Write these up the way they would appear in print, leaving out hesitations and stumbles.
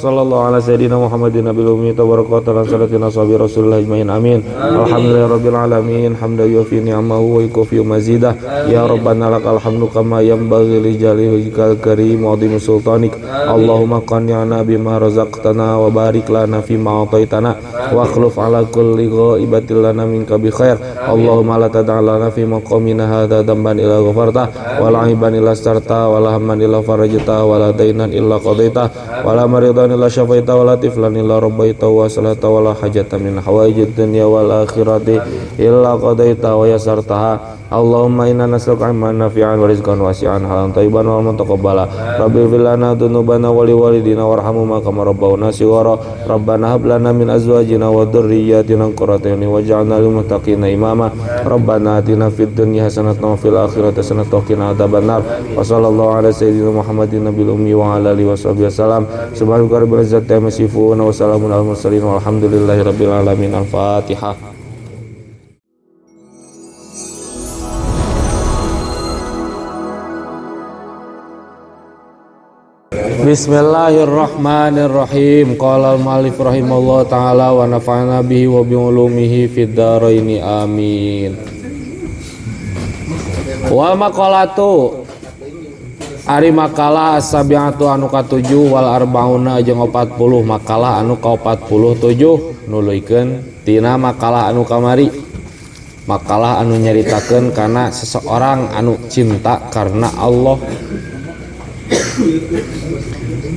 Sallallahu ala sayyidina Muhammadin nabil ummi tabaraka ta'ala salatina sahabi Rasulullah ajmain amin. Alhamdulillahi rabbil alamin hamdan yufi ni'amahu wa yukafi mazidah. Ya rabbana lakal hamdu kama yanbaghi li jalali wajhikal karim wa 'azimi sultanik. Allahumma qani'na bima razaqtana wa barik lana fi ma ataitana wa akhlif ala kulli ghaibatin lana minka bi khair. Allahumma la tad'a lana fi maqamina hadza damban illa ghafarta wa la aiban illa starta wa la hamman illa farajta wa la dainan illa qadaita wa la maridan illa syafaita wa la tiflan illa rabbaita wa salata wa la hajata min hawaijid dunya wal akhirati illa qadaita wa yasartaha. Allahumma inna nas'aluka ilman nafi'an wa rizqan wasi'an halalan thayyiban wa mutaqabbala. Rabbi ighfir lana dzunubana wa liwalidina warhamhuma kama rabbawna shighara. Rabbana hab lana min azwajina wa dhurriyyatina qurrata a'yun waj'alna lil muttaqina imama. Rabbana atina fid dunya hasanatan wa fil akhirati hasanatan wa qina adzabannar. Wa sallallahu ala sayyidina Muhammadin nabiyil ummi wa ala alihi washabbihi wasallam. Subhanaka rabbil izzati amma yasifun wa salamun alal mursalin walhamdulillahi rabbil alamin. Al-Fatihah. Bismillahirrahmanirrahim. Qala al-mu'allif rahimallahu ta'ala wa nafa'ana bihi wa bi ulumihi fid dharaini amin. Wal maqalatu ari makalah as-sabi'atu anu katujuh wal arbauna jeung 40 makalah anu ka-47 nuluykeun tina makalah anu kamari. Makalah anu nyaritakeun kana seseorang anu cinta karena Allah.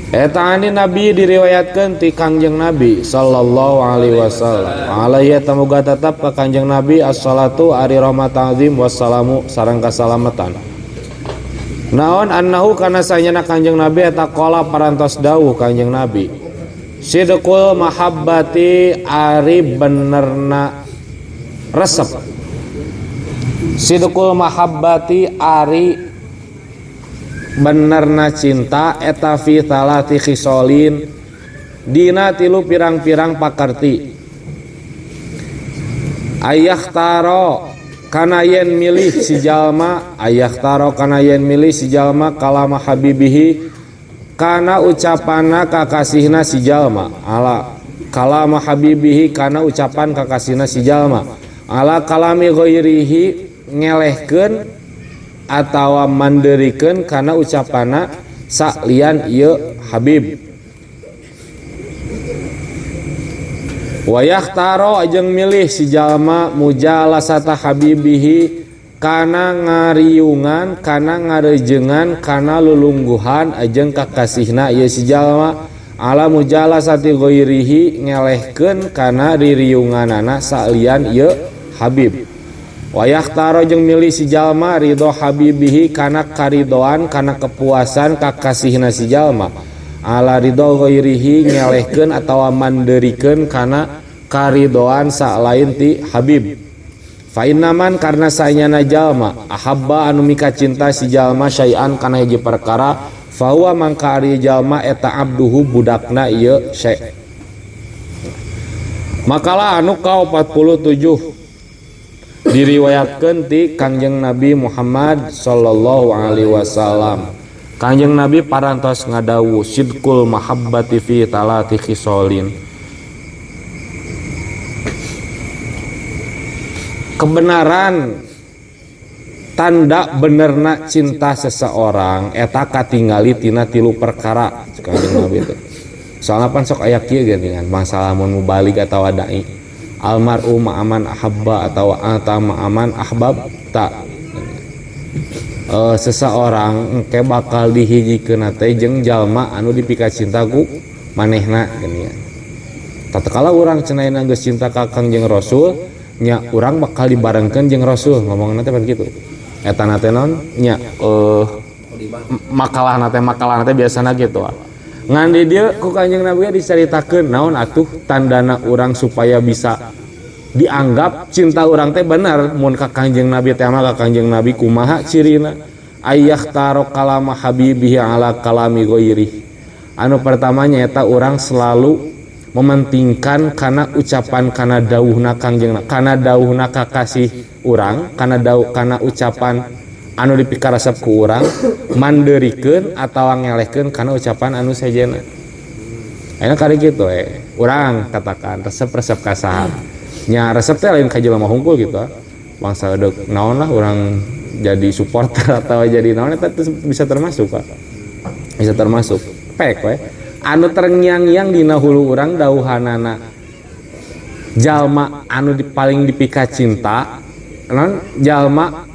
Eta ani Nabi diriwayatkeun ti Kangjeng Nabi sallallahu alaihi wasallam. Alaihi tamuga tetap ka Kangjeng Nabi assalatu ari rahmat azim wassalamu sareng kasalamatan. Naon annahu kana sanyana Kangjeng Nabi eta qala parantos dawuh Kangjeng Nabi. Sidqul mahabbati ari benerna resep. Sidqul mahabbati ari benerna cinta eta fi talati khisolin dina tilu pirang-pirang pakarti. Ayah taro kana yen milih si jalma, ayah taro kana yen milih si jalma kalama habibihi kana ucapana kakasihna si jalma, ala kalama habibihi kana ucapan kakasihna si jalma, ala kalami ghairihi ngelehkeun atawa manderikeun kana ucapana saklian ieu habib. Wayahtaro jeung milih si jalma mujalasata habibihi kana ngariungan kana ngarejengan kana lulungguhan jeung kakasihna ieu si jalma, ala mujalasati ghairihi ngelehkeun kana ririunganana saklian ieu habib. Wayahtaro jeung milih si jalma ridho habibihi kana karidoan kana kepuasan kakasihna si jalma, ala ridho ghairihi ngelehkeun atawa manderikeun kana karidoan saklain ti habib. Fa innaman karna saenyana jalma ahabba anu mika cinta si jalma syai'an kana hiji perkara fa huwa mangka ari jalma eta abduhu budakna ieu syai'. Makalah anu ka 47 diriwayatkeun ti Kangjeng Nabi Muhammad sallallahu alaihi wasallam. Kangjeng Nabi parantos ngadawu sidqul mahabbati fi talati khisolin. Kebenaran tanda benerna cinta seseorang eta katingali tina tilu perkara Kangjeng Nabi teh. Soalna pan sok aya kieu geuningan masalah mun mubalik atawa dai. Almar'u ma'aman ahabba atau ata ma'aman ahbab ta. Seseorang engke bakal dihijikeun teh jeung jalma anu dipika cinta ku manehna geuningan. Tatkala urang cenah geus cinta ka Kangjeng Rasul nya urang bakal dibarengkeun jeung Rasul ngomongna teh pan kitu. Eta na teh naon nya makalah na teh biasana kitu. Ngan di dieu ku Kangjeng Nabi dicaritakeun naon atuh tandana urang supaya bisa dianggap cinta urang teh bener mun ka Kangjeng Nabi teh mah ka Kangjeng Nabi kumaha cirina ayah taro kalama habibihi ala kalami ghairi. Anu pertamanya eta urang selalu mementingkan kana ucapan kana dawuhna Kangjeng kana dawuhna kakasih urang kana dawuh kana ucapan anu dipikarasep ku urang manderikeun atawa ngelehkeun kana ucapan anu sejenna. Ayeuna kari kitu we. Urang katakan resep-resep ka saha. Nya resep teh lain ka jelema hungkul gitu. Bangsa deuk naon lah urang jadi supporter atau jadi naon eta bisa termasuk, Pak. Bisa termasuk. Pek we. Anu terngiang-ngiang dina hulu urang dauhanana jalma anu paling dipika cinta, non jalma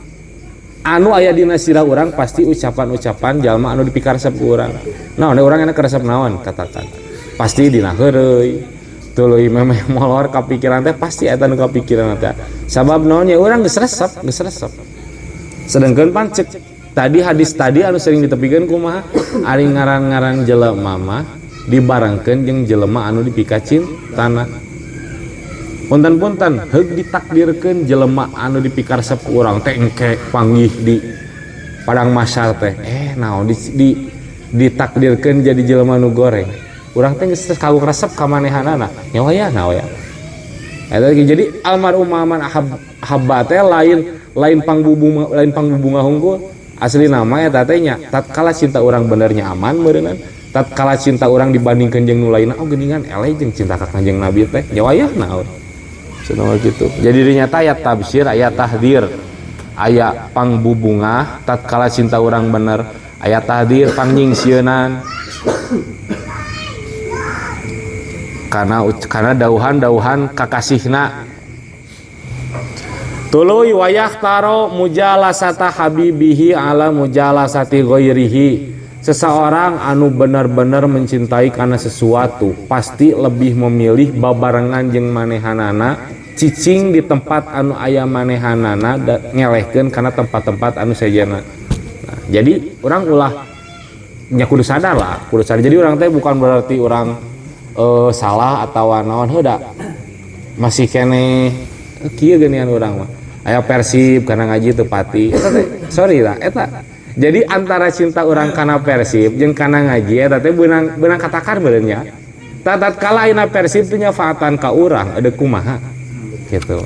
anu aya dina sirah urang pasti ucapan-ucapan jalma anu dipika resep ku urang. Naon urang enak resep naon katakan. Pasti dina heureuy tuluy memeh molor kapikiran teh pasti eta nu kapikiran teh. Sabab naon nya urang geus resep, geus resep. Sedangkan pan cek tadi hadis tadi anu sering ditepikeun kumaha ari ngaran-ngaran jelema mah dibarengkeun jeung jelema anu dipika cintana. Punten-punten heug ditakdirkeun jelema anu dipikaresep ku urang teh engke panggih di padang mahsyar teh naon ditakdirkeun jadi jelema nu goreng. Urang teh geus kagok resep ka manehanana nya wayahna we. Eta jadi almarhum man ahabba teh lain pangbubunga, lain pangbubunga hungkul. Asli nama eta teh nya tatkala cinta urang benernya aman meureunnan, tatkala cinta urang dibandingkeun jeung nu lainna oh geuningan eleh jeung cinta ka Kanjeng Nabi teh nya wayahna we. Cenah gitu. Jadi dinyata aya tabsyir, aya tahdir, aya pangbubungah tatkala cinta urang bener, aya tahdir pangnyingsieunan. Karena dauhan-dauhan kakasihna. Tuluy wayah taro mujalasata habibihi ala mujalasati ghairihi. Seseorang anu benar-benar mencintai karena sesuatu pasti lebih memilih babarengan jeung manehanana, cicing di tempat anu aya manehanana ngelehkeun kana tempat-tempat anu sejenna. Nah, jadi orang ulah nya kudu sadar lah, kudu sadar. Jadi orang teh bukan berarti orang salah atau naon heuda. Masih keneh kieu geuningan urang mah. Aya Persib karena ngaji teu pati. Eta teh sorry lah eta. Jadi antara cinta orang kana Persib jeung kana ngaji eta teh beunang katakar meureun nya. Tatkala ayeuna Persib teh nyafaatan ka urang ada kumaha gitu.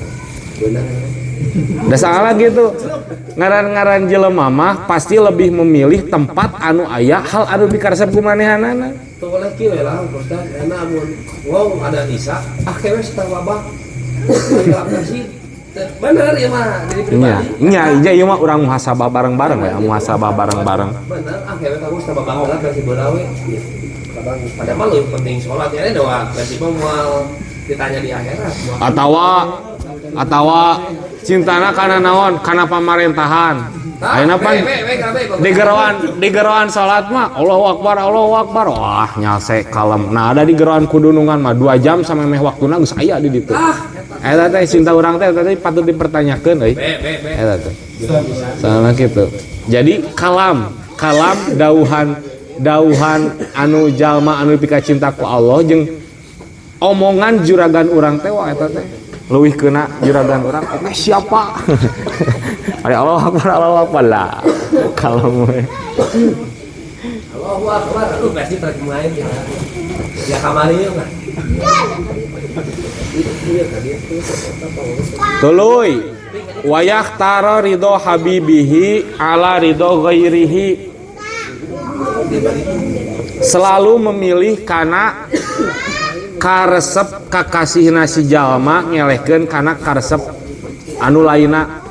Da salah gitu. Ngaran-ngaran jelema mah pasti lebih memilih tempat anu aya hal anu dikaresep ku manehanana. Teu oleh kieu we lah Ustaz, enak mun wong ada Nisa, ah kewe satawabah. Persib. Bener ya mah jadi pribadi. Nya, nya ieu mah urang muhasabah bareng-bareng we, muhasabah bareng-bareng. Bener, ah kewe kamu sabab banget Persib bola we. Padahal mah leuwih penting sholat ya doa Persib mah moal ditanya di akhirat. Atawa cintana kana naon? Kana pamarentahan. Ayeuna pan di geroan salat mah Allahu Akbar Allahu Akbar. Wah, nyalse kalem. Nah, ada di geroan kudunungan mah 2 jam sampai meh waktuna geus aya di ditu. Eta teh cinta urang teh eta teh patut dipertanyakeun euy. Eta teh. Salah kitu. Jadi kalam dauhan anu jalma anu pika cinta ku Allah jeung omongan juragan urang teh wah eta teh leuwih keuna juragan urang oke siapa. Ari Allahu Akbar Allahu Akbar lah. Kalem we. Allahu Akbar aduh pasti terkemain ya. Ya kamari mah. Tuluy wayah tara ridho habibihi ala ridho ghairihi. Selalu memilih kana karesep kakasihna si jalma ngelehkeun kana karesep anu lainna.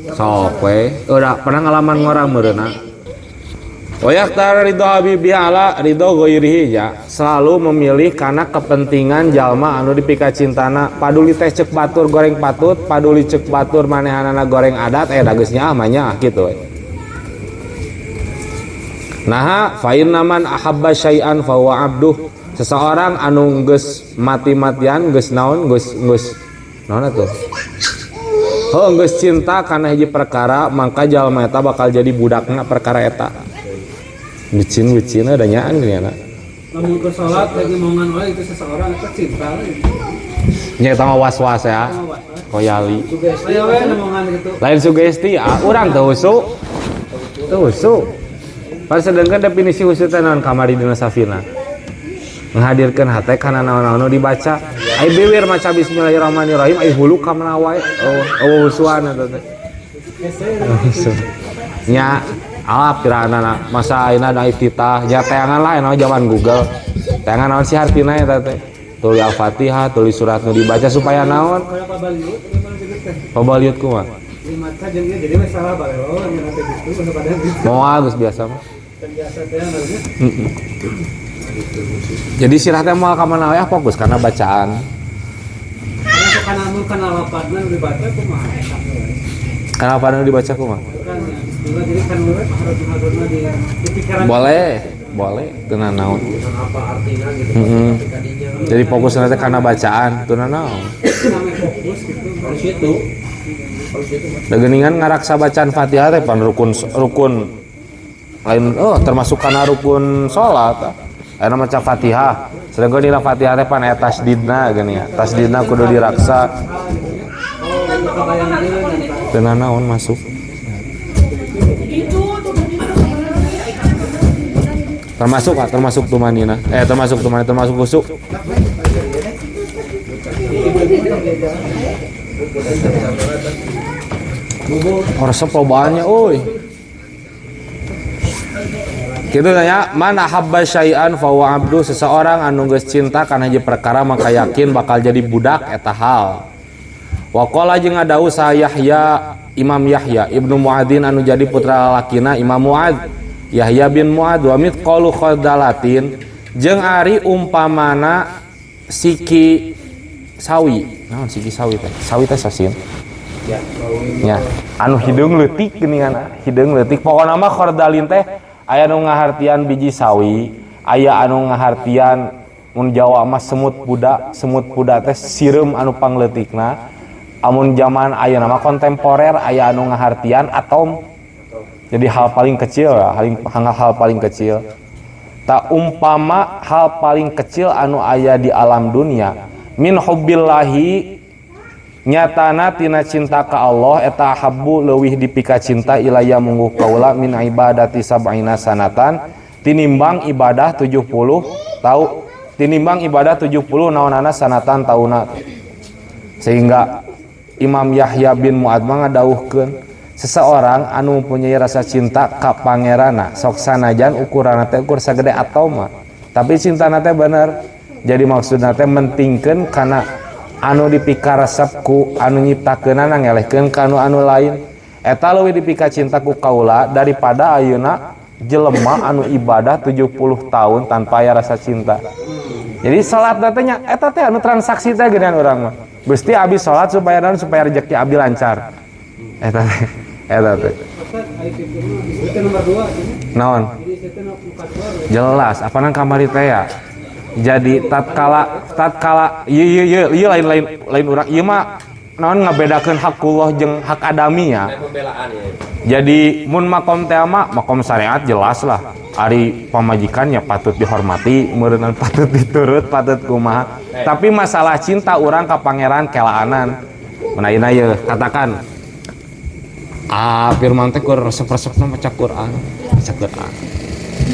Sok we udah pernah ngalaman ngorang meureunna. Wayah tara ridho habibihi ala ridho ghairihi ya. Selalu memilih kana kepentingan jalma anu dipika cintana. Paduli teh cek batur goreng patut, paduli cek batur manehanana goreng adat da geus nyaah mah nyaah kitu we. Naha fa inna man ahabba syai'an fa huwa abduh. Seseorang anu geus mati-matian geus naon geus naon atuh. Heuh geus cinta kana hiji perkara mangka jalma eta bakal jadi budakna perkara eta. Bucin-bucin ada nyaan gini anak. Lamun ke sholat lagi mongan wae itu seseorang itu cinta we. Nya eta mah was-was ya. Koyali. Aya we nemongan gitu. Lain sugesti ah urang teu husu. Teu husu. Pas sedangkan definisi husu teh naon kamari dina safina. Menghadirkan hate kana naon-naon nu dibaca. Ai biwir maca bismillahirrahmanirrahim ai hulu ka mana wae. Oh, husuan eta teh. Nya Ah piranana masa ayeuna da iftitah nya teangan lah aya zaman Google. Teangan naon sih hartina eta teh? Tuluy Al-Fatihah, tuluy surat nu dibaca supaya naon? Pabaliut kumaha? Moal geus biasa mah. Jadi sirah teh moal ka mana we fokus karena bacaan. Kenapa nu dibaca kumaha? Boleh, boleh teu naon. Jadi fokus nanti karena bacaan teu naon. Da geuningan ngaraksa bacaan Fatihah teh pan rukun rukun lain oh termasuk kana rukun salat. Ayeuna maca Fatihah, sedangkan dina Fatihah teh pan aya tasdidna geuning ya. Tasdidna kudu diraksa. Teu naon masuk. Termasuk ah, termasuk tumanina. Termasuk tumanina, termasuk khusuk. Resep lobaannya euy. Kitu nya, man ahabba syai'an fa huwa abdu, seseorang anu geus cinta kana hiji perkara maka yakin bakal jadi budak eta hal. Wa qala jeung ngadau sa Yahya, Imam Yahya Ibnu Muadzin anu jadi putra lalakina Imam Muadz, Yahya bin Muadz wa mithqalu khardalatin jeung ari umpamana siki sawi. Naon siki sawi teh? Sawi teh sasin. Ya, anu hideung leutik geuningan, hideung leutik. Pokona mah khardalin teh aya nu ngahartian biji sawi, aya anu ngahartian mun Jawa mah semut puda teh sireum anu pangleutikna. Amun zaman ayeuna mah kontemporer aya anu ngahartian atom. Jadi hal paling kecil ya, hal paling kecil. Tak umpama hal paling kecil anu aya di alam dunia, min hubbillahi nyatana tina cinta ka Allah eta habbu leuwih dipika cinta ilaya mungguh kaula min ibadati sab'ina sanatan tinimbang ibadah 70 tau tinimbang ibadah 70 naonana sanatan tauna. Sehingga Imam Yahya bin Mu'adz mah ngadawuhkeun seseorang anu mempunyai rasa cinta ka pangeranna sok sanajan ukuranna teh ukur sagede atoma tapi cintana teh bener. Jadi maksudna teh mentingkeun kana anu dipikaresep ku anu nyiptakeunana ngelehkeun ka anu lain. Eta leuwih dipika cinta ku kaula daripada ayeuna jelema anu ibadah 70 tahun tanpa aya rasa cinta. Jadi salat teh nya eta teh anu transaksi teh geunan urang mah. Gusti abi salat supaya naon supaya rezeki abi lancar. Eta teh eta teh. Naon? Jelas apanan kamari teh ya. Jadi tatkala ieu ieu ieu lain lain urang ieu mah naon ngabedakeun hakullah jeung hak adami ya. Jadi mun makom teh mah makom syariat jelas lah. Ari pamajikan ya patut dihormati, meureunnan patut diturut, patut kumaha. Tapi masalah cinta urang ka pangeran kelaanan. Mun ayeuna ye katakan ah firman teh keur resep-resepna maca Quran, maca Quran.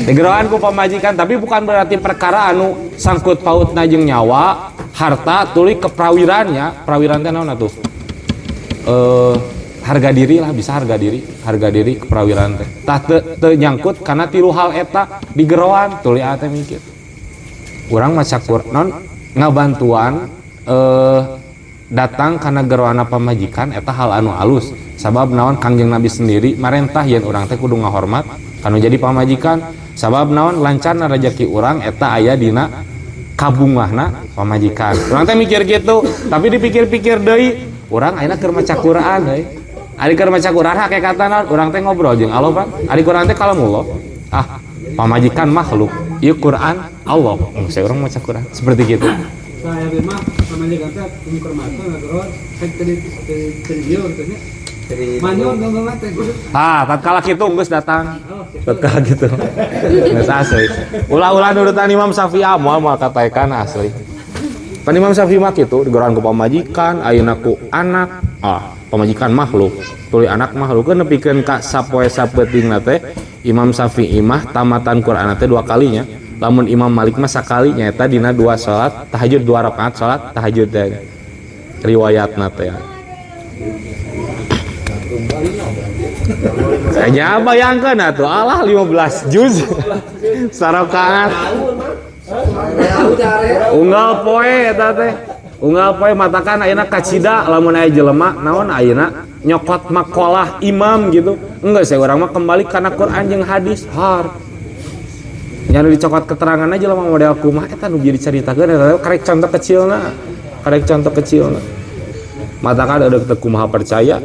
Digeroan ku pamajikan, tapi bukan berarti perkara anu sangkut pautna jeung nyawa, harta, tuluy keprawirannya. Prawiran teh naon atuh? Harga diri lah, bisa harga diri keprawiran teh. Tah teu nyangkut kana tilu hal eta digeroan, tuluy teh mikir. Urang maca Quran naon ngabantuan datang kana geroana pamajikan eta hal anu alus. Sabab naon Kangjeng Nabi sendiri marentah yen urang teh kudu ngahormat kanu jadi pamajikan. Sabab naon lancarna rejeki urang eta aya dina kabungahna pamajikan. Urang teh mikir gitu, tapi dipikir-pikir deui, urang ayeuna keur maca Quran euy. Ari keur maca Quran hakikatna naon? Urang teh ngobrol jeung Allah pan. Ari Quran teh kalamullah. Ah, pamajikan makhluk, ieu Quran Allah. Saya urang maca Quran seperti gitu. Saya mah pamajikan teh keur maca ngobrol, teu teu teu Ah, tatkala kitu geus datang. Tatkala kitu. Geus asli. Ulah-ulah nurutan Imam Syafi'i moal moal kataekan asli. Pan Imam Syafi'i mah kitu digeroan ku pamajikan, ayeuna ku anak. Ah, pamajikan makhluk, tuluy anak makhluk nepikeun ka sapoe sapeutingna teh Imam Syafi'i mah tamatan Qur'an teh 2 kalinya. Lamun Imam Malik mah sakali nyaeta dina 2 salat tahajud 2 rakaat salat tahajud teh. Riwayatna teh. Nya bayangkeun atuh alah 15 juz. Sarakaat. Unggal poe eta teh. Unggal poe matakan ayeuna kacida lamun aya jelema naon ayeuna nyokot makalah imam gitu. Enggak saya urang mah kembali kana Quran jeung hadis har. Nya nu dicokot keterangan aja jelema model kumaha eta nu jadi caritakeun eta karek contoh kecilna. Karek contoh kecilna. Matakan ada teu kumaha percaya.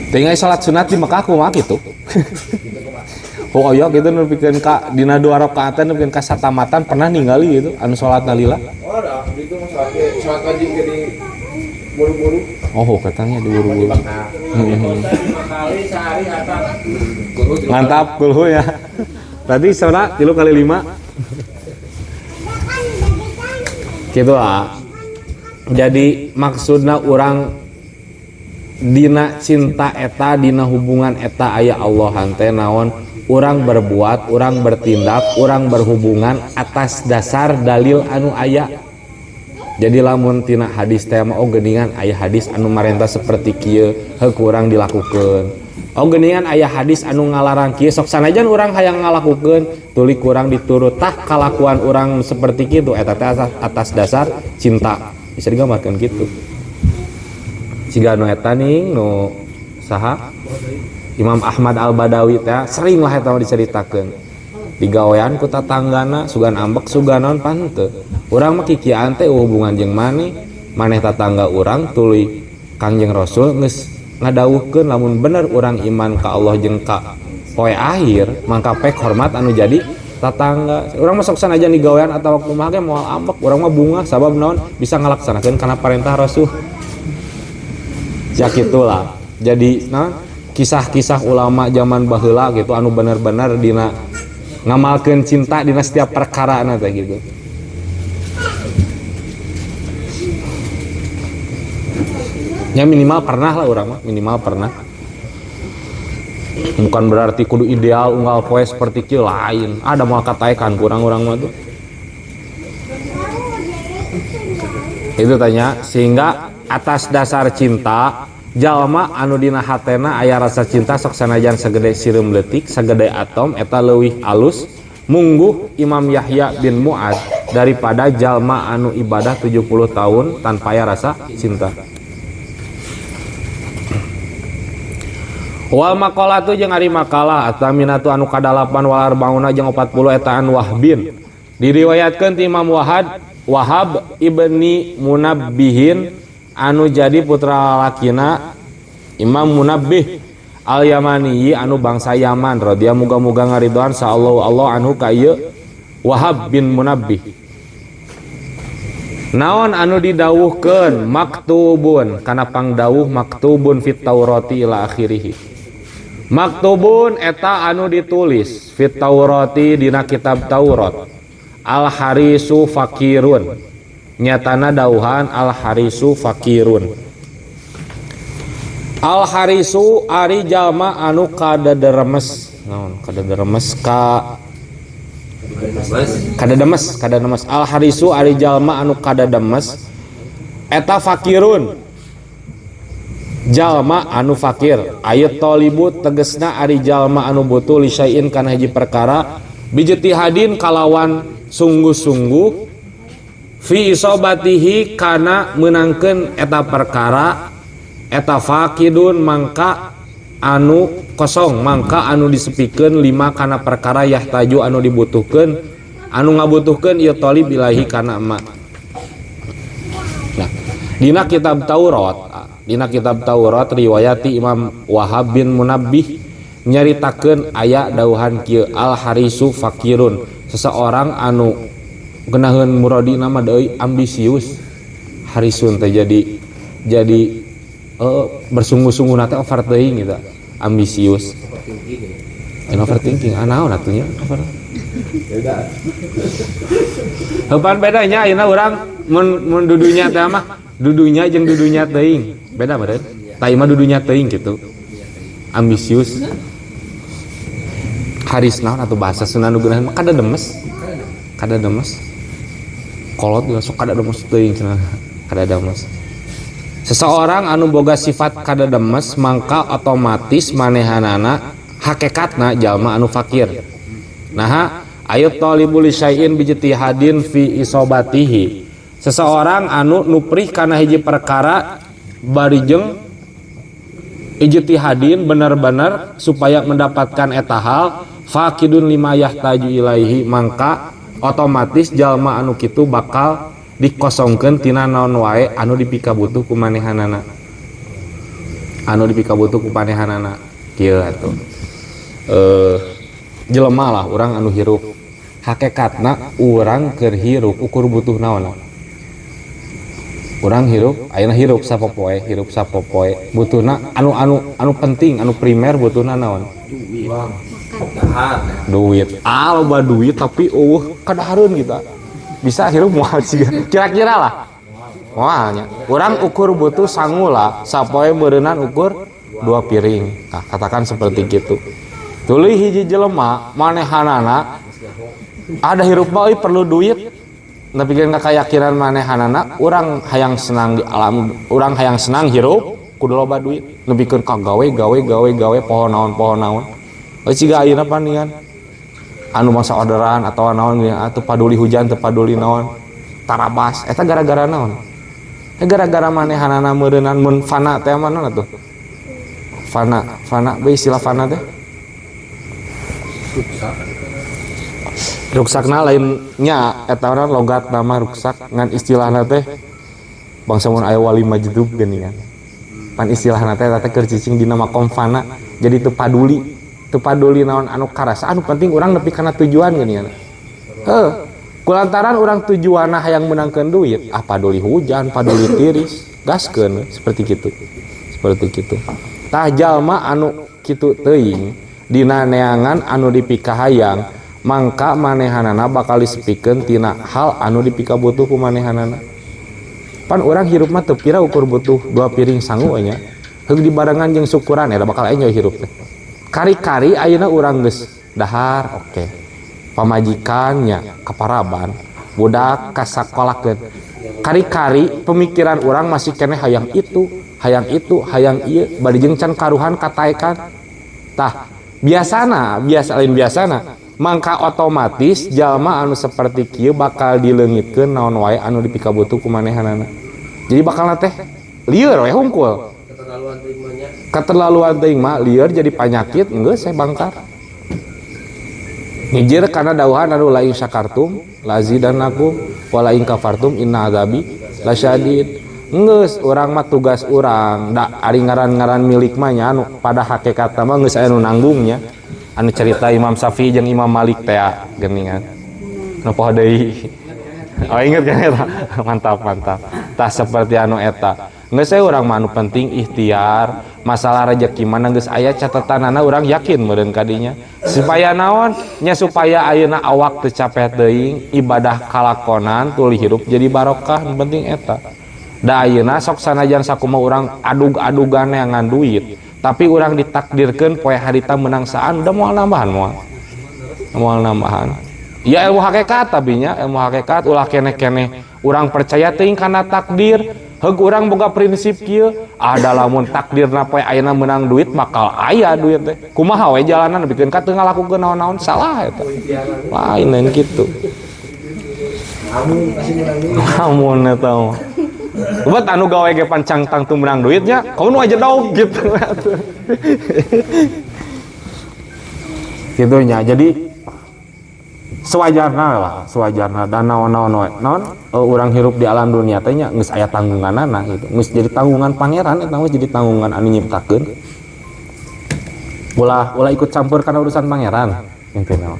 Tinggal salat sunat di Mekah kumaha kitu. Oh iya gitu nu pikeun ka dina 2 rakaat nu pikeun ka satamatan pernah ningali gitu anu salatna lila. Oh ada itu mah salat wajib ke di buru-buru. Oh katanya di buru-buru. Kali sehari hatam. Mantap kulhu ya. Tadi salat 3 kali 5. Gitu ah. Jadi maksudna urang dina cinta eta dina hubungan eta aya Allah teh naon urang berbuat, urang bertindak, urang berhubungan atas dasar dalil anu aya. Jadi lamun tina hadis teh mah oh geuningan aya hadis anu marentah seperti kieu heuh kurang dilakukeun. Oh geuningan aya hadis anu ngalarang kieu sok sanajan urang hayang ngalakukeun tuluy kurang diturut tah kalakuan urang seperti kitu eta teh atas dasar cinta. Bisa digambarkeun kitu. Siga nu eta ning nu saha Imam Ahmad Al-Badawi teh sering lah eta mah diceritakeun. Digawean ku tatanggana sugan ambek sugan naon pan teu. Urang mah kikiaan teh hubungan jeung maneh, maneh tatangga urang tuluy Kangjeng Rasul geus ngadawuhkeun lamun bener urang iman ka Allah jeung ka poe akhir mangka pek hormat anu jadi tatangga. Urang mah sok sanajan digawean atawa kumaha ge moal ambek, urang mah bungah sabab naon bisa ngalaksanakeun kana parentah Rasul. Ya gitulah. Jadi nah, kisah-kisah ulama zaman baheula gitu anu bener-bener dina ngamalkeun cinta dina setiap perkara na teh gitu. Ya minimal pernah lah urang mah, minimal pernah. Bukan berarti kudu ideal unggal poe seperti kieu lain. Ada moal kataekan kurang urang mah tuh. Itu tanya sehingga atas dasar cinta jalma anu dina hatena aya rasa cinta sok sanajan sagede sireum leutik sagede atom eta leuwih alus mungguh Imam Yahya bin Mu'ad daripada jalma anu ibadah 70 tahun tanpa aya rasa cinta. Wal maqalatu jeung ari makalah ataminatu anu kadalapan wal arbauna jeung 40 eta an Wahbin diriwayatkeun ti Imam Wahab ibni Munabbihin anu jadi putra lalakina Imam Munabbih Al-Yamani anu bangsa Yaman radhiyallahu muga-muga ngaridhoan sa Allah Allah anhu ka ieu Wahab bin Munabbih. Naon anu didawuhkeun maktubun kana pangdawuh maktubun fit Taurati ila akhirih. Maktubun eta anu ditulis fit Taurati dina kitab Taurat. Al harisu fakirun. Nyatana dauhan al harisu fakirun. Al harisu ari jalma anu kadederemes. Naon kadederemes ka kadademes kadademes. Al harisu ari jalma anu kadademes eta fakirun. Jalma anu fakir. Ayat talibu tegesna ari jalma anu butuh li syai'in kana hiji perkara bijtihadin kalawan sungguh-sungguh fi isobatihi kana meunangkeun eta perkara eta fakidun mangka anu kosong mangka anu disepikeun lima kana perkara yahtaju anu dibutuhkeun anu ngabutuhkeun ieu talib ilahi kana emak. Nah, dina kitab Taurat riwayati Imam Wahab bin Munabbih nyaritakeun aya dauhan kieu al harisu fakirun seseorang anu genaheun muradi nama deui ambisius harisun teh jadi bersungguh-sungguh na teh overthinking gitu ambisius and overthinking naon atuh nya over heupan bedanya ayeuna urang mun dudunya teh mah dudunya jeung dudunya teuing beda meureun tah ieu mah dudunya teuing gitu ambisius. Haris naon atau bahasa Sunda nu geunaheun kada demes. Kada demes. Kolot geus sok kada demes teuing cenah. Kada demes. Seseorang anu boga sifat kada demes mangka otomatis manehanana hakikatna jalma anu fakir. Naha ayat talibu li syai'in bijtihadin fi isobatihi. Seseorang anu nuprih kana hiji perkara bari jeung ijtihadin benar-benar supaya mendapatkan eta hal faqidun lima yahtaju ilaihi mangka otomatis jalma anu kitu bakal dikosongkeun tina naon wae anu dipikabutuh ku manehanana anu dipikabutuh ku manehanana kieu atuh jelema lah urang anu hirup hakikatna urang keur hirup ukur butuh naon. Urang hirup ayeuna hirup sapopoe butuhna anu anu anu penting anu primer butuhna naon duit loba duit tapi eueuh kadahareun kita bisa hirup moal siga kira-kira lah moalnya urang ukur butuh sangula sapoe meureunnan ukur 2 piring nah, katakan seperti gitu tuluy hiji jelema manehanana ada hirup mah euy perlu duit tapi kan keyakinan manehanana urang hayang senang di alam urang hayang senang hirup kudu loba duit nepikeun ka gawe gawe gawe gawe poho naon euy siga ayeuna paningan anu masa orderan atawa naon atuh paduli hujan teu paduli naon tarabas eta gara-gara naon eta gara-gara manehanana meureunnan mun fana teh mana atuh fana fana we istilah fana teh ruksakna lainnya eta urang logat nama ruksak ngan istilahna teh bangsa mun aya wali majdub geuningan pan istilahna teh eta teh keur cicing dina makom fana jadi teu paduli naon anu karasa anu penting urang nepi kana tujuan geuningan heuh kulantaran urang tujuanna hayang meunangkeun duit ah paduli hujan paduli tiris gaskeun seperti kitu tah jalma anu kitu teuing dina neangan anu dipikahayang mangka manehanana bakal disepikeun tina hal anu dipikabutuh ku manehanana pan urang hirup mah teu pira ukur butuh 2 piring sangu nya heug dibarengan jeung syukuran eta bakal enjoy hirup teh kari-kari ayeuna urang geus dahar oke pamajikan nya kaparaban budak kasakolakeun kari-kari pemikiran urang masih keneh hayang itu hayang ieu bari jeung can karuhan kataekan tah biasana biasa lain biasana mangka otomatis jalma anu seperti kieu bakal dileungitkeun naon wae anu dipikabutuh ku manehanana. Jadi bakalna teh lieur we hungkul. Keterlaluan teuing mah lieur jadi panyakit geus saya bangkar. Ngijir kana dauhan anu la in syakartum lazidannakum wa la in kafartum inna adzabi lasyadid. Geus urang mah tugas urang da ari ngaran-ngaran milik mah nya anu pada hakikatna mah geus aya nu nanggungnya. Anu cerita Imam Syafi'i jeung Imam Malik teh geuningan. Nu poho deui. Oh inget kan eta? Mantap mantap. Tah seperti anu eta. Geus we urang mah anu penting ikhtiar, masalah rejeki mana geus aya catatanana urang yakin meureun ka dinya. Supaya naon? Nya supaya ayeuna awak teu capek teuing, ibadah kalakonan tuluy hirup jadi barokah, nu penting eta. Da ayeuna sok sanajan sakumaha urang adug-adugan neangan duit, tapi urang ditakdirkeun poe harita menang saan udah moal nambahan moal nambahan. Ya ilmu hakikat tapi nya ilmu hakikat ulah keneh-keneh urang percaya teuing kana takdir heug urang boga prinsip kieu ada lamun takdirna poe ayeuna menang duit bakal aya duit teh kumaha we jalanan nepikeun ka teu ngalakukeun naon-naon salah eta lain lain kitu amun eta mah buat anu gawe ge pancang tangtu menang duitnya kamu nu aja dong gitu gitu nya jadi sewajarna lah sewajarna dan naon-naon naon urang hirup di alam dunia teh nya geus aya tanggunganana gitu geus jadi tanggungan pangeran eta geus jadi tanggungan anu nyiptakeun ulah ulah ikut campur kana urusan pangeran intina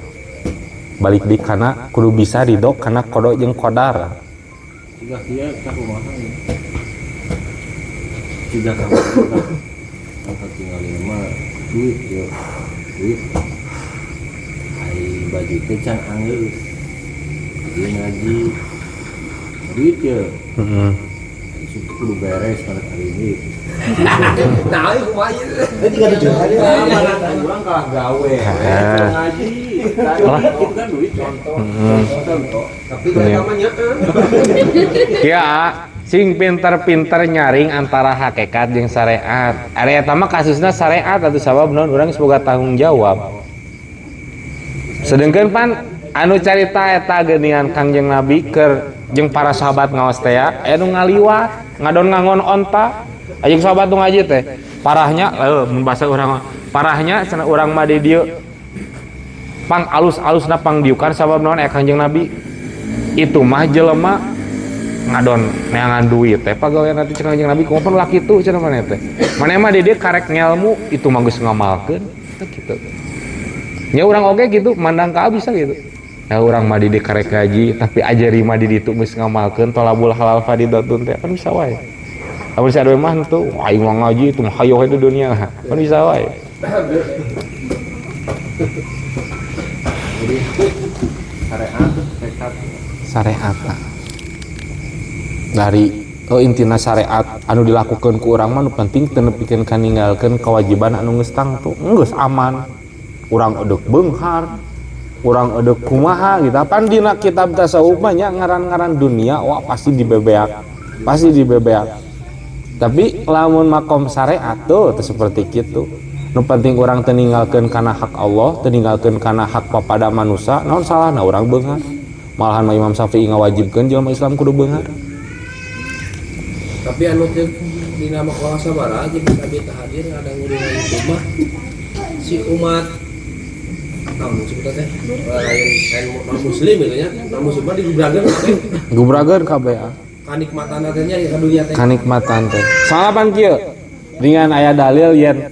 balik di kana kudu bisa ridho kana qada jeung qadar. Jika dia tak kumaha ya. Tidak kamu tak tinggal mah duit yo. Duit. Ai baju teh can anggeus. Dia ngaji. Duit yo. Heeh. Kudu beres pada hari ini. Nah, ieu kumaha ieu? Urang kalah gawe. Ngaji. Itu kan duit contoh. Tapi mereka mah nyeun. Ya, sing pinter-pinter nyaring antara hakikat jeung syariat. Ari eta mah kasusna syariat atuh sabab naon urang geus boga tanggung jawab. Sedengkeun pan anu carita eta geuningan Kangjeng Nabi keur jeung para sahabat ngaos teh aya nu ngaliwat, ngadon ngangon onta. Jeung sahabat nu ngaji teh parahnya mun basa urang mah parahnya cenah urang mah di dieu pang alus-alusna pang diukan sabab naon aya Kangjeng Nabi. Itu mah jelema ngadon neangan duit teh pagawean teh cenah Kangjeng Nabi kumaha pan ulah kitu cenah maneh teh. Maneh mah di dieu karek ngelmu itu mah geus ngamalkeun teh kitu. Nya urang oge gitu mandang ka bisa gitu. Nah urang mah di dieu karek ngaji tapi ajari mah di ditu geus ngamalkeun tolabul halal faridatun teh kan bisa wae. Lamun si aduh mah henteu, aing mah ngaji itu mah hayoh itu dunia kan bisa wae. Jadi syariat tekad syariat dari intina syariat anu dilakukan ku urang mah nu penting teu nepikeun ka ninggalkeun kewajiban anu geus tangtu geus aman urang edeuk beunghar urang edeuk kumaha gitu pan dina kitab tasawuf mah nya ngaran-ngaran dunia wah pasti dibebeak tapi lamun makom syariat tuh teu seperti kitu nu penting urang teu ninggalkeun kana hak Allah teu ninggalkeun kana hak papada manusia naon salahna urang beunghar malahan mah Imam Syafi'i ngawajibkeun jelema Islam kudu beunghar. Tapi anu teh dina maqalah sabaraha jeung abi teh hadir ngadangu itu mah si umat naon sebutna teh lain non muslim gitu nya non muslim mah digubrageun kabeh gubrageun kabeh kanikmatan teh nya ka dunia teh kanikmatan teh salapan kieu dengan aya dalil yen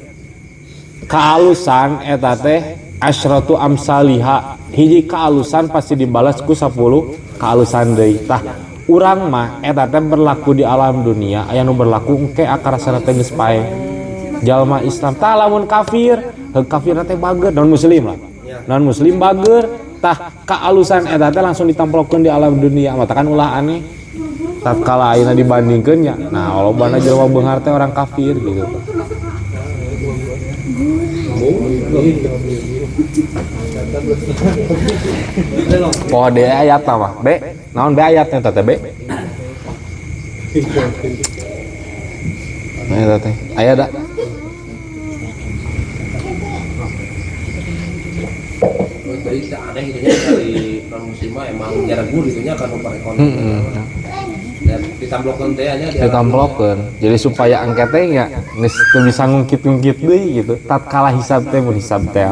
kaalusan eta teh asyratu amsaliha hiji kaalusan pasti dibalas ku 10 kaalusan deui tah urang mah eta teh berlaku di alam dunia aya nu berlaku engke akarasana teh geus paeh jalma Islam tah lamun kafir heug kafir teh bager non muslim lah non muslim bager tah kaalusan eta teh langsung ditamplokeun di alam dunia matakan ulah aneh tatkala ayeuna dibandingkeun nya nah lobana jelema beunghar teh orang kafir gitu. Poho de ayat mah B naon B ayatnya teh B nah eta teh aya da jadi tak aneh gitu nya dari non muslim mah emang jaregur gitu nya kan perekonomian dan ditamplokeun teh nya ditamplokeun jadi supaya engke teh nya geus teu bisa ngungkit-ngungkit deui gitu tatkala hisab teh mun hisab teh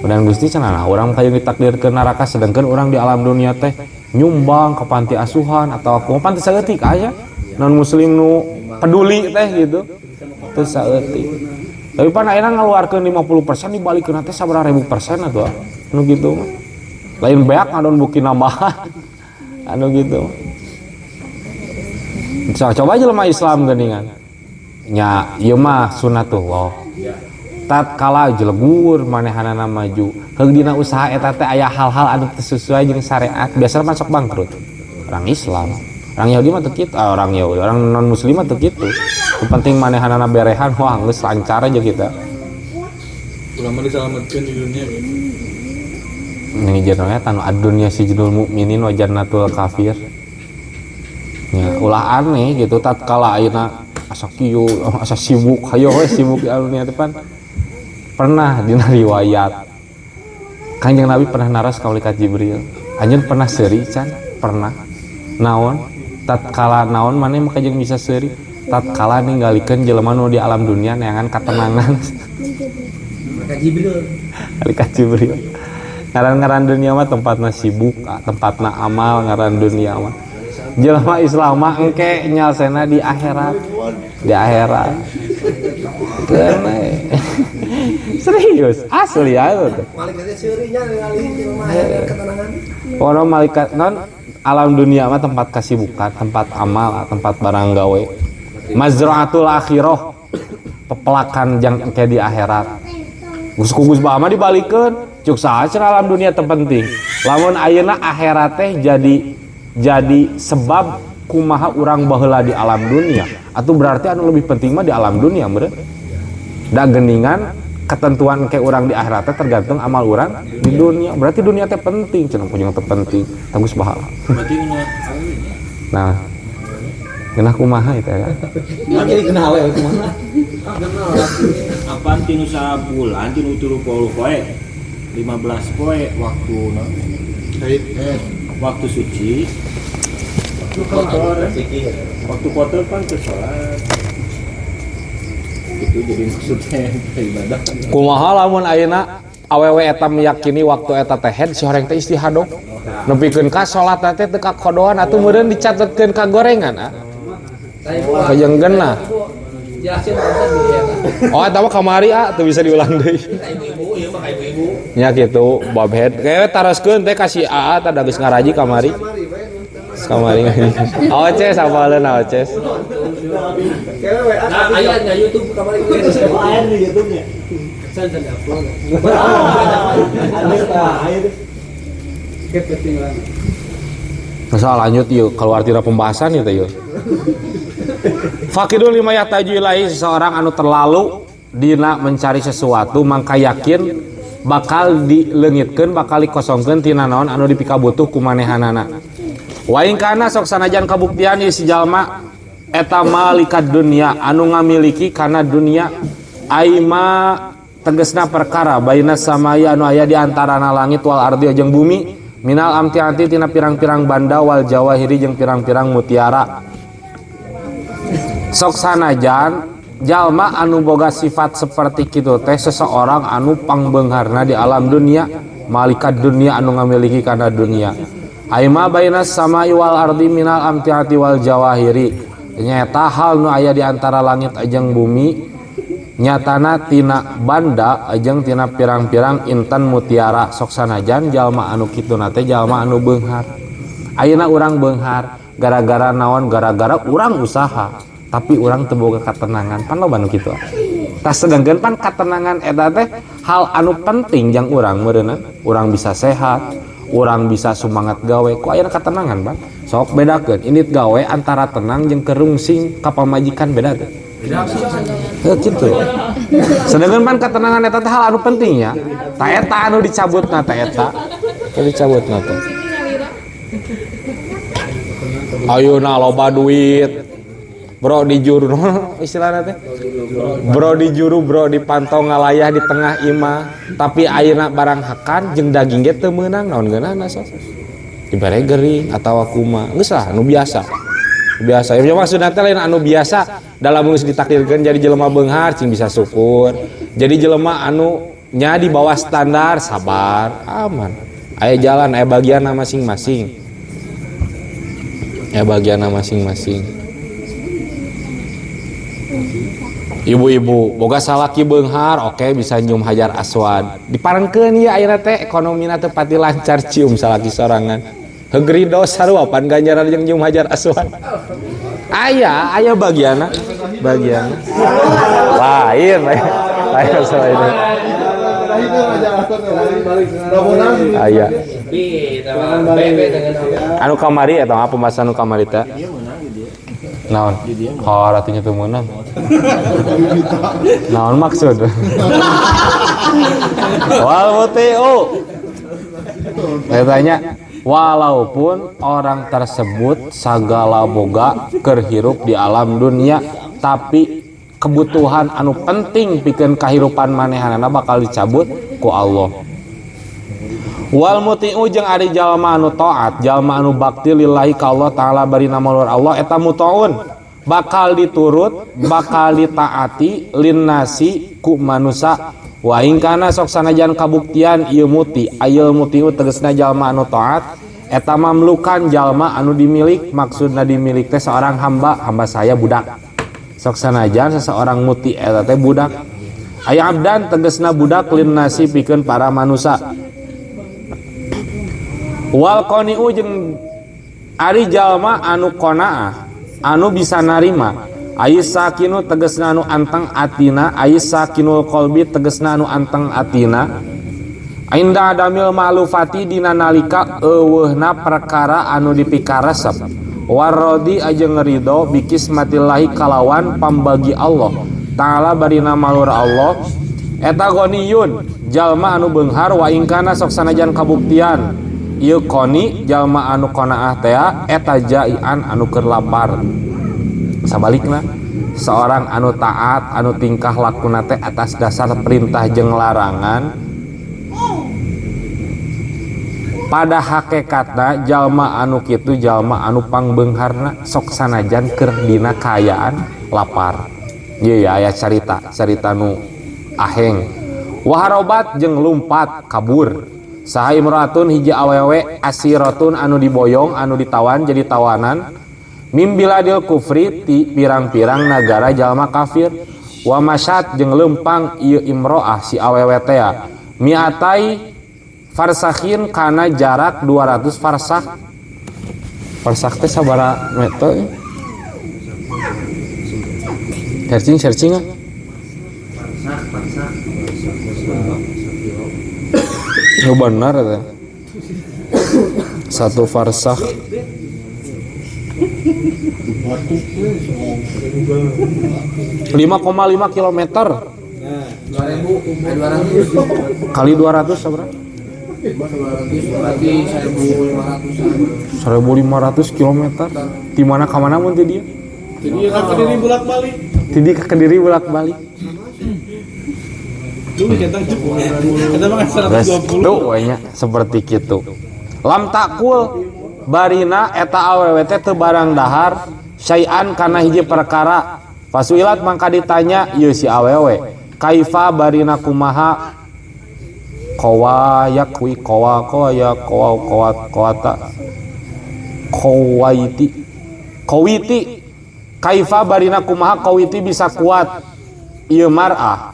dan Gusti cenah urang kayu ditakdirkeun neraka sedangkan urang di alam dunia teh nyumbang ke panti asuhan atau aku panti saeutik aya non muslim nu peduli teh gitu teu saeutik tapi pan ayeuna ngaluarkeun 50% dibalikeun teh sabaraha ribu persen atuh anu gitu mah lain beak ngadon buki nambahan anu gitu so, coba aja lemah Islam geuningan nya ieu mah sunatullah tatkala jelegur manehanana maju heug dina usaha eta teh aya hal-hal anu teu sesuai jeung syariat biasana mah sok bangkrut orang Islam orang Yahudi mah teu kitu orang Yahudi orang non muslim mah teu kitu nu penting manehanana berehan wah geus lancar aja kita ulama disalametkeun di dunia gitu ning jenengna tanu ad-dunya sijnul mukminin wa jannatul kafir nya ulah aneh gitu tatkala ayeuna asa kieu asa sibuk hayo we sibuk di dunia teh pan pernah dina riwayat Kanjeng Nabi pernah naros ka malaikat Jibril anjeun pernah seuri can pernah naon tatkala naon maneh mah jeung bisa seuri tatkala ninggalikeun jelema nu di alam dunia neangan katenangan malaikat Jibril malaikat Jibril ngaran-ngaran dunia mah tempatna sibuk tempatna amal ngaran dunia mah jelema Islam mah engke nyalsena di akhirat di akhirat serius asli ya itu malaikatnya seurinya ningali jelema aya ketenangan ono malaikat non alam dunia mah tempat kasibukan tempat amal tempat barang gawe mazra'atul akhirah pepelakan jang engke di akhirat geus ku Gus Bah mah dibalikeun cuk saha cenah alam dunia teu penting lamun ayeuna akhirat teh jadi sebab Kumaha urang baheula di alam dunia? Atau berarti anu lebih penting mah di alam dunia meureun. Da geningan ketentuan ke urang di akhirat teh tergantung amal urang di dunia. Berarti dunia teh penting, cenah punya teh penting. Tanggus bahala. Berarti Nah, genah kumaha itu ya? Jadi kenal ya kumaha? Apaan tinu sabulan tinu 30 poe 15 poe waktu waktu suci kotor, waktu kotor kan ke sholat itu jadi maksudnya ibadah. Kumaha lamun ayeuna awewe eta meyakini waktu eta teh head si horeng teh istihadah nepikeun ka salat teh teu kakodoan atuh meureun dicatetkeun ka gorengan ah. Kajeng geunah. Jelasin Pak Ustaz. Oh eta mah kamari ah teu bisa diulang deui. Ibu-ibu ieu mah ibu-ibu. Nya kitu bab head. Kayak taroskeun teh ka si AA tah da geus ngaraji kamari. Kamari ngaji. Aoces apaleun aoces. Nah, aya nya YouTube kamari. Oh, aya di YouTube-nya. Saya can upload. Masa lanjut yuk keluar tina pembahasan ieu teh yuk. Fakidul lima yahtaju ilaihi, seseorang anu terlalu dina mencari sesuatu mangka yakin bakal dileungitkeun bakal dikosongkeun tina naon anu dipikabutuh ku manehanana. Wa in kana sok sanajan kabuktian ieu si jalma eta malikat dunia anu ngamiliki kana dunia aima tegesna perkara baina samaya anu aya di antarana langit wal ardi jeung bumi minal amtiati tina pirang-pirang banda wal jawahiri jeung pirang-pirang mutiara. Sok sanajan jalma anu boga sifat seperti kitu teh seseorang anu pangbeungharna di alam dunia malikat dunia anu ngamiliki kana dunia aima bainas samai wal ardi minal amtiati wal jawahiri nyata hal nu aya di antara langit jeung bumi nyatana tina banda jeung tina pirang-pirang intan mutiara. Sok sanajan jalma anu kituna teh jalma anu beunghar. Ayeuna urang beunghar gara-gara naon? Gara-gara urang usaha tapi urang teu boga katenangan. Pan loba nu kitu. Tah sedengkeun pan katenangan eta teh hal anu penting jang urang meureunna. Urang bisa sehat, urang bisa semangat gawe ku ayeuna katenangan pan. Sok bedakeun indit gawe antara tenang jeung kerungsing ka pamajikan beda teh. Heuh kitu. Sedengkeun pan katenangan eta teh hal anu penting nya. Ta eta anu dicabutna ta eta. Dicabutna teh. Ayeuna loba duit. Bro di juru istilahna teh. Bro di juru, bro di pantau ngalayah di tengah imah. Tapi ayeuna barang hakan jeung daging ge teu meunang naon geunahna sok. Dibere gering atawa kumaha. Geus lah anu biasa. Biasa. Ya maksudna teh lain anu biasa dalam geus ditakdirkeun jadi jelema beunghar cing bisa syukur. Jadi jelema anu nya di bawah standar sabar, aman. Aya jalan, aya bagianna masing-masing. Aya bagianna masing-masing. Ibu-ibu boga salaki beunghar oke bisa nyium hajar aswad diparengkeun ieu ayeuna teh ekonomina teu pati lancar cium salaki sorangan heug rido sarua pan ganjaran jeung nyium hajar aswad aya aya bagianna bagianna lain lain selain aya anu kamari eta mah pembahasan anu kamari teh naon oh artinya teu meunang naon maksud wal mutiu saya tanya walaupun orang tersebut sagala boga keur hirup di alam dunia tapi kebutuhan anu penting pikeun kahirupan manehanana bakal dicabut ku Allah. Wal mutiu jeung ari jalma anu taat jalma anu bakti lillahi ka Allah taala bari nama luar Allah eta mutaun bakal diturut bakal ditaati linnasi ku manusa wa in kana sok sanajan kabuktian ieu muti ayul mutiu tegasna jalma anu taat eta mamlukan jalma anu dimilik maksudna dimilik teh seorang hamba hamba saya budak sok sanajan seseorang muti eta teh budak aya abdan tegasna budak linnasi pikeun para manusa. Wal qani'u jeung ari jalma anu qanaah anu bisa narima ais sakinu tegasna anu anteng atina ais sakinul qalbi tegasna anu anteng atina inda adamil ma'lufati dina nalika eueuhna perkara anu dipikaresep Warrodi ajeng ridho bikismatillahi kalawan pambagi Allah Ta'ala barina malur Allah eta ghaniyun jalma anu beunghar wa ingkana sok sanajan kabuktian ieu qoni jalma anu qanaah teh eta jaian anu keur lapar. Sabalikna seorang anu taat anu tingkah lakuna teh atas dasar perintah jeung larangan pada hakikatna jalma anu kitu jalma anu pangbeungharna sok sanajan keur dina kaayaan lapar. Ieu ya aya carita, carita nu aheng. Waharobat jeung lumpat kabur. Saha imroatun hiji awewe asiratun anu diboyong anu ditawan jadi tawanan mim biladil kufri ti pirang-pirang nagara jalma kafir. Wa masyat jeung lempang ieu imroah si awewe teh miatai farsakhin kana jarak 200 farsakh. Farsakh teh sabaraha meter? Searching searching ah. Farsak Oh benar teh. Satu farsakh 5,5 kilometer. 2.200 kali 200 sabaraha? 200 berarti 1.500-an. 1.500 kilometer. Di mana ka mana mun ti dieu? Ti dieu ka Kediri bolak-balik. Ti dieu ka Kediri bolak-balik. Duh, kita mah 120. Tuh we nya seperti kitu. Lam takul barina eta awewe teh teu barang dahar syai'an kana hiji perkara. Fasuilat mangka ditanya ieu si awewe, kaifa barina kumaha kowa yakwi kowa kowa ya kowa kowa kowata kowaiti kowiti kaifa barina kumaha kowiti bisa kuat ieu mar'ah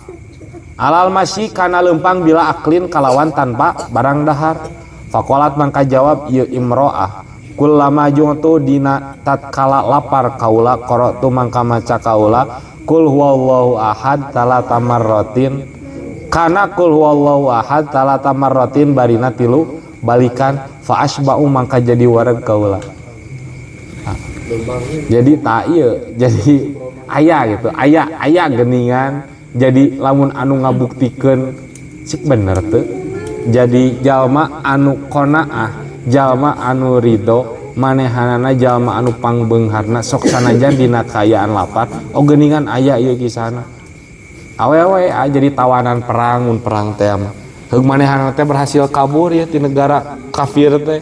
alal masyi kana lempang bila aklin kalawan tanpa barang dahar. Faqalat mangka jawab ieu imro'ah kullama ju'tu dina tatkala lapar kaula qara'tu mangka maca kaula kul huwallahu ahad talata marratin kana kul huwallahu ahad talata marratin barina tilu balikan fa asba'u mangka jadi wareg kaula. Nah, jadi tak ieu jadi aya gitu aya aya geningan jadi lamun anu ngabuktikeun cik bener teu jadi jalma anu qanaah jalma anu ridho manehanana jalma anu pangbeungharna sok sanajan dina kaayaan lapar oh geningan aya ieu kisahna awewe jadi tawanan perang mun perang teh mah heug manehanana teh berhasil kabur ya ti negara kafir teh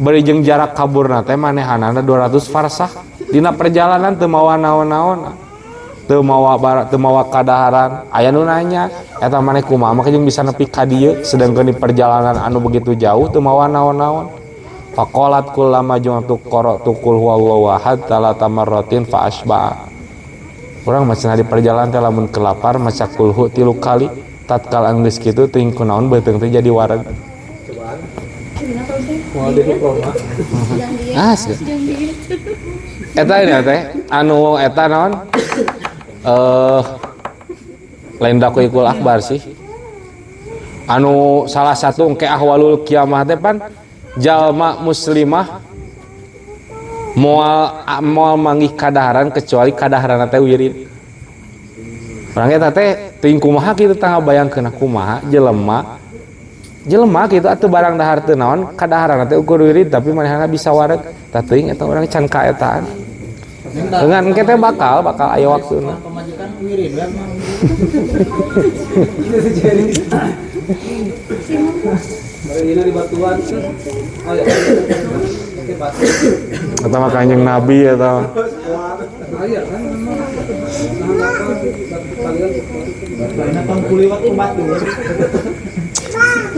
bari jeung jarak kaburna teh manehanana 200 farsakh dina perjalanan teu mawa naon-naon teu mawa teu mawa kadaharan aya nu nanya eta maneh kumaha mah jeung bisa nepi ka dieu sedangkeun di perjalanan anu begitu jauh teu mawa naon-naon. Faqalat kullama ju'tu qara'tu qul huwallahu ahad talata marratin fa asba'a. Urang mah cenah di perjalanan teh lamun kelapar maca kulhu 3 kali tatkala geus kitu teuing kunaon beuteung teh jadi wareg. Ah, eta ini teh anu eta naon? Lain daqiqul akbar sih. Anu salah satu engke ahwalul kiamah teh pan jalma muslimah moal manggih kadaharan kecuali kadaharan teh wirid. Urang eta teh teuing kumaha kitu tah ngabayangkeun kumaha jelema jelema kitu atuh barang dahar teu naon kadaharan teh ukur wirid tapi manehna bisa wareg tah teuing eta urang can kaetaan. Dengan engke teh bakal aya waktuna. Pamajikan wirid we mah. Di batuan. Oh ya. Atau mah Kanjeng Nabi atau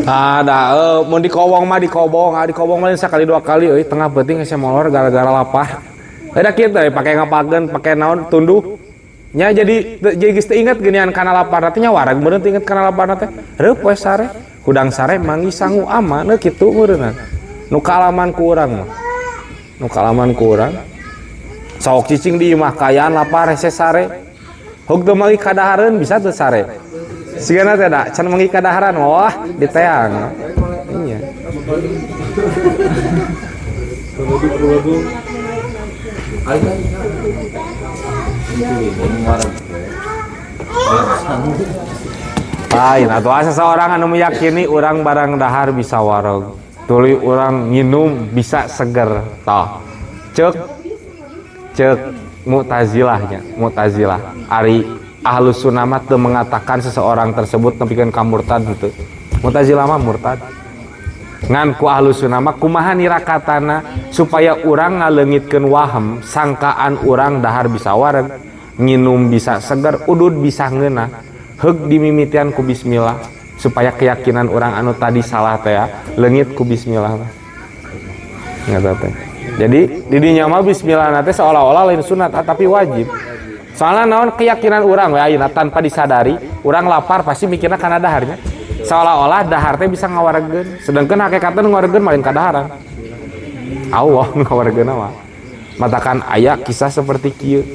ada mun dikobong mah dikobong, dikobong mah sekali dua kali euy tengah peuting geus molor gara-gara lapar. Ada kieu teh pake ngapageun, pake naon tunduh. Nya jadi geus teu inget geuningan kana lapar teh nya wareg meureun teu inget kana lapar teh. Reup we sare, hudang sare manggih sangu aman kitu meureunna. Nu kaalaman ku urang mah. Nu kaalaman ku urang. Sok cicing di imah kayaan lapar hese sare. Hog teu manggih kadahareun bisa teu sare. Sigana teh da can manggih kadaharan wah diteang. Iya. Ari kan Lain atau asa seorang anu meyakini urang barang dahar bisa wareg. Tuluy urang nginum bisa seger. Tah. Cek cek Mu'tazilahnya, Mu'tazilah. Ari Ahlus Sunnah mah teu mengatakan seseorang tersebut nepikeun ka murtad henteu. Mu'tazilah mah murtad. Ngan ku Ahlus Sunnah mah kumaha nirakatana supaya urang ngaleungitkeun wahem sangkaan urang dahar bisa wareg, nginum bisa seger, udud bisa ngeunah. Heug dimimitian ku bismillah supaya keyakinan orang anu tadi salah teh ya, leungit ku bismillah. Ngata teh. Jadi di dinya mah bismillah teh seolah-olah lain sunat tapi wajib. Soalnya naon keyakinan urang we ayeuna tanpa disadari, urang lapar pasti mikirna kana daharnya. Seolah-olah dahar teh bisa ngawaregeun, sedangkan hakikatna nu ngawaregeun mah lain kadaharan. Allah nu ngawaregeun mah. Matakan aya kisah seperti kieu.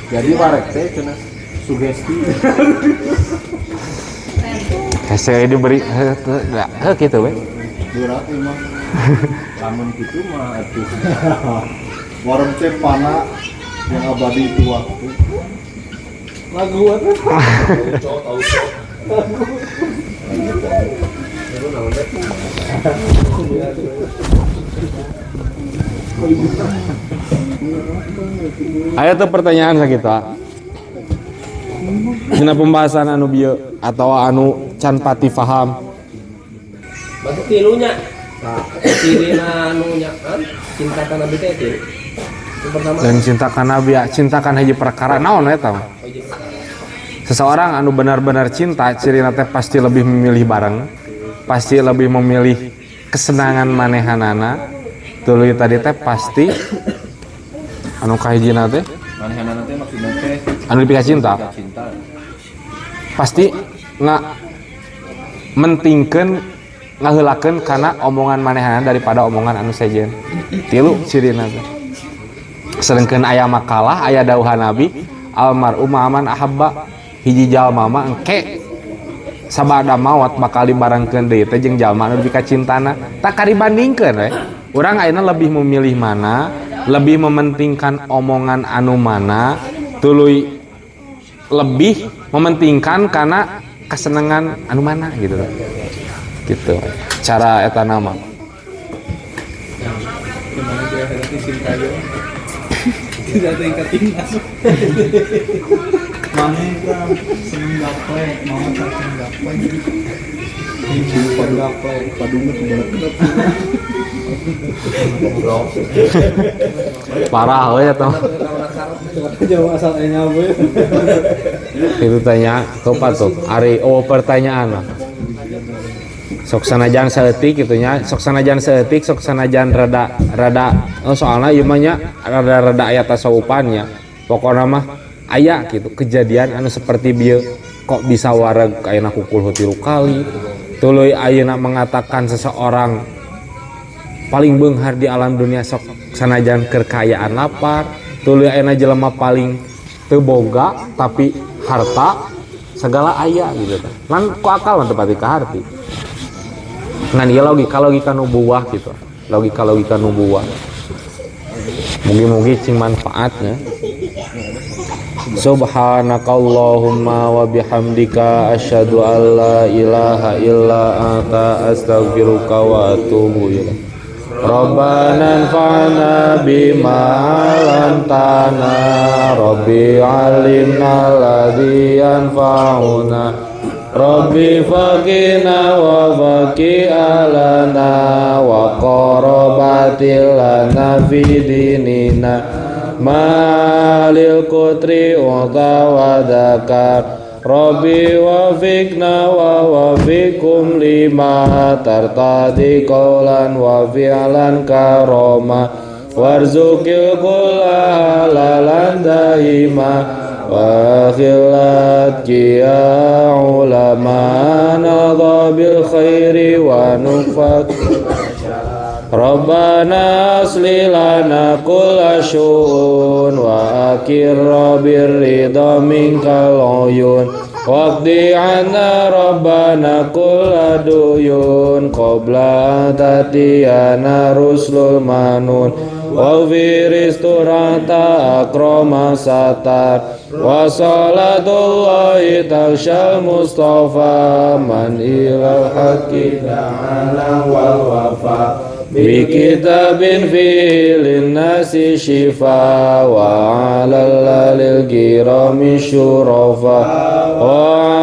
Jadi wareg teh cenah sugesti. Hese diberi heuh kitu we. Berat mah. Lamun kitu mah atuh. Wareg teh pana yang abadi itu waktu. Lagu apa? Aya tuh pertanyaan sakita. Dina pembahasan anu bieu atau anu can pati faham. Batu tilunya. Nah, cirina anu nya kan cinta ka Nabi teh tilu. Yang pertama. Dan cinta ka Nabi, ya, cinta kan hiji perkara naon eta mah. Seseorang anu benar-benar cinta cirina teh pasti lebih memilih bareng, pasti lebih memilih kesenangan manehanana. Tuluy tadi teh pasti anu kahijina teh manehanana teh maksudna teh anu dipika cinta. Pasti nga mentingkeun ngaheulakeun kana omongan manehanana daripada omongan anu sejen. Tilu cirina teh. Sedengkeun aya makalah aya dawuhan Nabi almarhum aman ahabba hiji jalma mah engke sabada maot bakal dibarengkeun deui teh jeung jalma anu dipika cintana. Tak karibandingkeun we. Urang ayeuna lebih memilih mana, lebih mementingkan omongan anu mana, tuluy lebih mementingkan karena kesenangan anu mana gitu. Gitu. Cara eta nama. Tidak ada yang ketinggalan. Mama seneng gaple, mama tak seneng gaple. Gaple, padungnya kebelet. Parah we eta. Jauh asal enya we. Itu tanya kepa tuh. Ari oh pertanyaan. Sok sanajan saeutik kitu nya, sok sanajan saeutik, sok sanajan rada-rada oh soalna ieu mah nya rada-rada aya tasawupan nya. Pokona mah aya kitu kejadian anu seperti bieu kok bisa wareg ayeuna kukul tilu kali. Tuluy ayeuna mengatakan seseorang paling beunghar di alam dunia sok sanajan keur kaayaan lapar, tuluy ayeuna jelema paling teu boga tapi harta segala aya gitu tah. Ngan ku akal mah teu pati kaharti. Ngan ieu logika-logika nubuwah gitu. Logika-logika nubuwah. Mugi-mugi cing manfaatnya. Subhanakallahumma wa bihamdika asyhadu an la ilaha illa anta astaghfiruka wa atubu ilaik. Rabbana anfa'na bima 'allamtana Rabbi 'allimna alladzi yanfa'una Rabbi faqina wa faqi alana wa qarabatil lana fi dinina malil kutri utawadakar Rabbi wafiqna wa wafiqkum lima tartadi qawlan wa fi'lan karoma warzuqil kulla halalan daima wa khillat kia ulama nadha bil khairi wa nufak Rabbana asli lana kulla syu'un wa akirra birridha minkal uyun Waqdi 'anna rabbana kulla duyun qabla tatiyana rusulul manun wa fi isturata akrama satar wa salatullahi taghshal mustafa man ilal haqqi da'ana wal wafa bi kitabin fi linnasi shifa wa 'alal lil kirami syurafa wa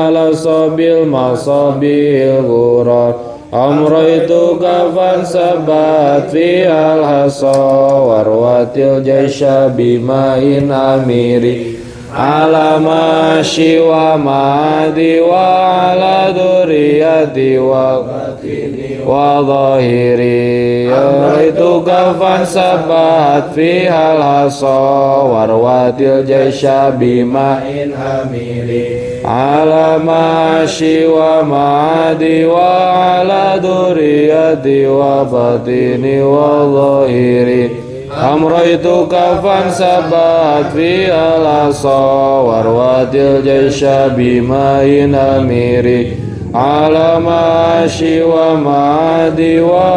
'ala sabil masabil ghurar amraitu kafan sabat fi al hasa warwatil jaisha bima'in amiri ala masyi wa ma'adi wa ala duriyati wa zahiri amraitu kafan sabat fi al hasa warwatil jaisha bima'in amiri ala masyi wa ma'adi wa ala duriyati wa batini wa zahiri amraitu kafan sabat fi al-asa warwatil jaisha bima'in amiri ala masyi wa ma'adi wa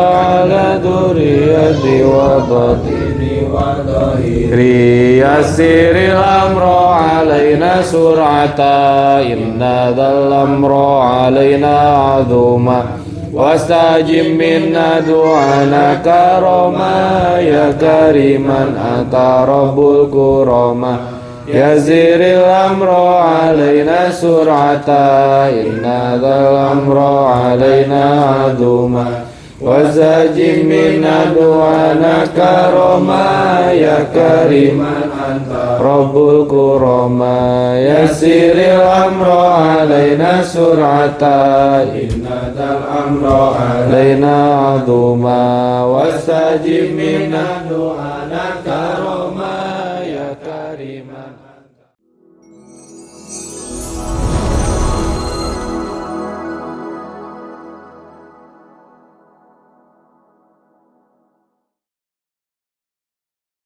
ala duriyati wa batini wa dhahiri yassiril amra alaina sur'ata inna dhal amra alaina 'azuma wastajib minna du'ana karama ya kariman anta rabbul kurama yaziril amra alaina sur'ata inna dhal amra alaina 'azuma wastajib minna du'ana karama ya kariman anta rabbul kurama yassiril amra alaina sur'ata inna dhal amra alaina 'azuma wastajib minna du'ana karama ya kariman.